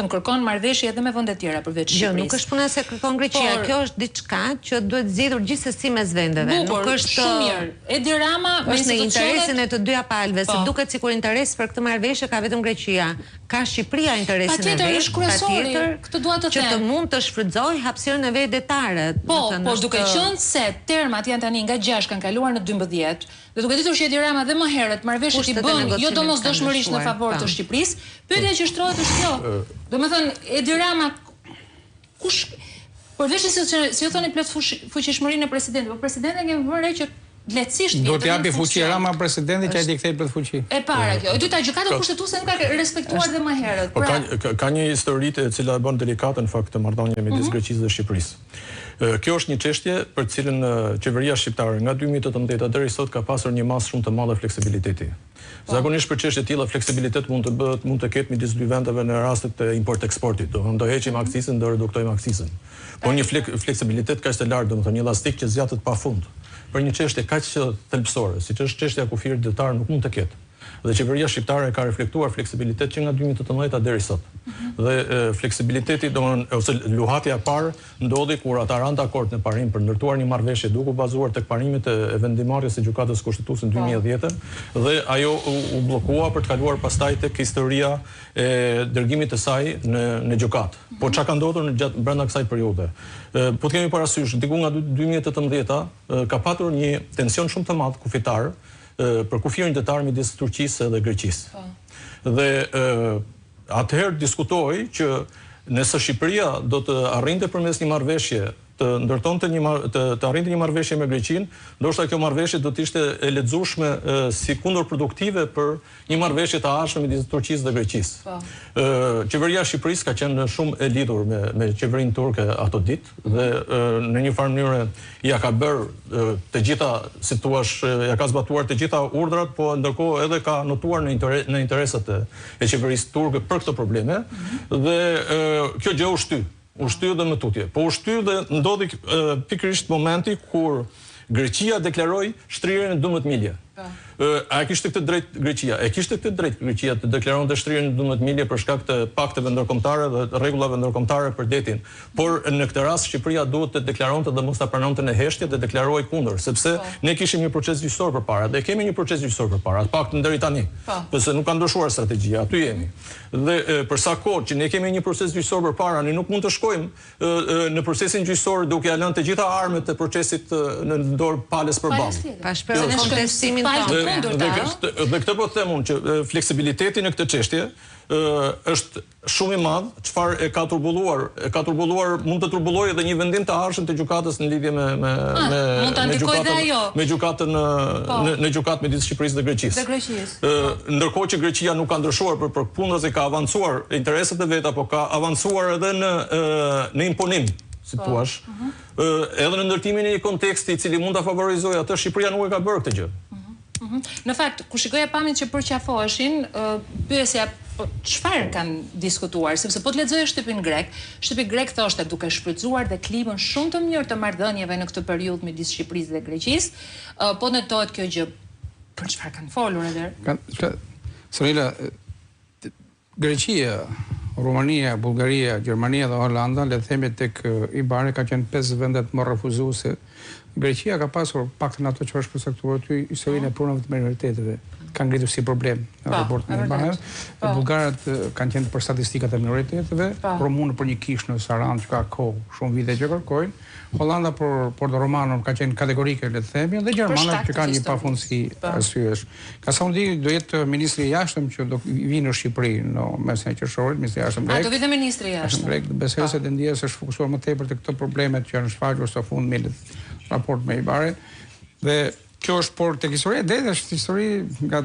Kërkon marrëveshje edhe me vende të tjera përveç Shqipërisë. Jo, nuk është puna se kërkon Greqia, kjo është diçka që duhet zgjidhur gjithsesi mes vendeve. Bukur, nuk është shumë mirë. Edi Rama me është në interesin e të dyja palëve, se duket sikur interes për këtë marrëveshje ka vetëm Greqia. Ka Shqipëria interesin e vet, është kryesori, këtë dua të them. Që të mund të shfrytëzojë hapësirën e vet detare. Po, por duke qenë se termat janë tani nga 6 kanë kaluar në 12, Dhe duke ditur që Edi Rama dhe më herët marrëveshjet i bën jo domosdoshmërisht në favor të Shqipërisë, pyetja që shtrohet është kjo. Domethënë Edi Rama kush përveç se si ju thoni plotfuqishmërinë e presidentit, po presidentin kemi vënë re që lehtësisht Do t'i japi fuqi Rama presidentit që ai t'i kthejë plot fuqi. E para kjo. E dyta, Gjykata Kushtetuese nuk ka respektuar dhe më herët. Po pra ka ka një histori e cila e bën delikate në fakt këtë marrëdhënie midis mhm. Greqisë dhe Shqipërisë. Kjo është një çështje për të cilën qeveria shqiptare nga 2018 deri sot ka pasur një masë shumë të madhe fleksibiliteti. Po. Zakonisht për çështje të tilla fleksibilitet mund të bëhet, mund të ketë midis dy vendeve në rastet e import-eksportit, domethënë do heqim akcizën, do reduktojmë akcizën. Por një fleksibilitet kaq të lartë, domethënë një llastik që zgjatet pafund për një çështje kaq thelbësore, siç është çështja e kufirit detar, nuk mund të ketë. Dhe qeveria shqiptare ka reflektuar fleksibilitet që nga 2018 deri sot. Dhe fleksibiliteti, domethënë ose luhatja e parë ndodhi kur ata ranë dakord në parim për ndërtuar një marrëveshje duke u bazuar tek parimet e vendimmarrjes së Gjykatës Kushtetuese në 2010 dhe ajo u, u bllokua për të kaluar pastaj tek historia e dërgimit të saj në në gjykatë. Po çka ka ndodhur në gjatë brenda kësaj periudhe? Po të kemi parasysh, diku nga 2018-a ka patur një tension shumë të madh kufitar për kufirin detar midis Turqisë dhe Greqisë. Po. Dhe atëherë diskutohej që nëse Shqipëria do të arrinte përmes një marrëveshje të ndërtonte një të, të arrinte një marrëveshje me Greqinë, ndoshta kjo marrëveshje do të ishte e lexueshme si kundërproduktive për një marrëveshje të ardhshme midis Turqisë dhe Greqisë. Po. Qeveria e Shqipërisë ka qenë shumë e lidhur me me qeverinë turke ato ditë dhe në një farë mënyre ia ka bërë të gjitha, si thua, ia ka zbatuar të gjitha urdhrat, po ndërkohë edhe ka notuar në inter, në interesat e, e qeverisë turke për këto probleme mm -hmm. dhe e, kjo gjë u shty, u shty dhe më tutje. Po u shty dhe ndodhi pikërisht momenti kur Greqia deklaroi shtrirjen e 12 milje. Po. A e kishte këtë drejt Greqia? E kishte këtë drejt Greqia të deklaronte shtrirjen e 12 milje për shkak të pakteve ndërkombëtare dhe rregullave ndërkombëtare për detin. Por në këtë rast Shqipëria duhet të deklaronte dhe mos ta pranonte në heshtje dhe deklaroi kundër, sepse po. ne kishim një proces gjyqësor përpara dhe kemi një proces gjyqësor përpara, të paktën deri tani. Po. Sepse nuk ka ndryshuar strategjia, aty jemi. Dhe për sa kohë që ne kemi një proces gjyqësor përpara, ne nuk mund të shkojmë në procesin gjyqësor duke ia lënë të gjitha armët e procesit në dorë palës përballë. Pa shprehur kontestimin tonë. Dhe, dhe këtë po them unë që fleksibiliteti në këtë çështje është shumë i madh, çfarë e ka turbulluar, e ka turbulluar, mund të turbullojë edhe një vendim të ardhshëm të gjykatës në lidhje me me ah, me me gjykatën me gjykatën po. në në gjykatë midis Shqipërisë dhe Greqisë. Dhe Greqisë. Ë ndërkohë që Greqia nuk ka ndryshuar për përkundrazi ka avancuar interesat e veta, po ka avancuar edhe në në imponim, si po. thuash. Mhm. Ë edhe në ndërtimin e një konteksti i cili mund ta favorizojë atë, Shqipëria nuk e ka bërë këtë gjë. Mhm. Mhm. Në fakt, kur shikoja pamjet që përqafoheshin, pyesja po çfarë kanë diskutuar, sepse po të lexoje shtypin grek, shtypi grek thoshte duke shfrytëzuar dhe klimën shumë të mirë të marrëdhënieve në këtë periudhë midis Shqipërisë dhe Greqisë, po notohet kjo gjë. Për çfarë kanë folur edhe? Kanë Sonila, Greqia, Rumania, Bullgaria, Gjermania dhe Holanda, le të themi tek IBAR-i ka qenë pesë vendet më refuzuese. Greqia ka pasur, paktën ato që është përcaktuar aty, historinë e pronave të minoriteteve. Kanë ngritur si problem në po, raport me IBAR-in. Po. Bullgarët kanë qenë për statistikat e minoriteteve, po. rumunët për një kishë në Sarandë që ka kohë, shumë vite që kërkojnë. Holanda për Porto Romanon ka qenë kategorike, le të themi, dhe gjermanët që kanë një pafundësi po. arsyesh. Nga sa unë di, do jetë ministri i jashtëm që do vijë në Shqipëri në mesin e qershorit, ministri i jashtëm grek. A do vijë ministri i jashtëm grek? Besoj po. se Dendias është fokusuar më tepër te këto problemet që janë shfaqur së fundmi në raport me IBAR-in. Dhe kjo është por tek historia e detit është histori nga.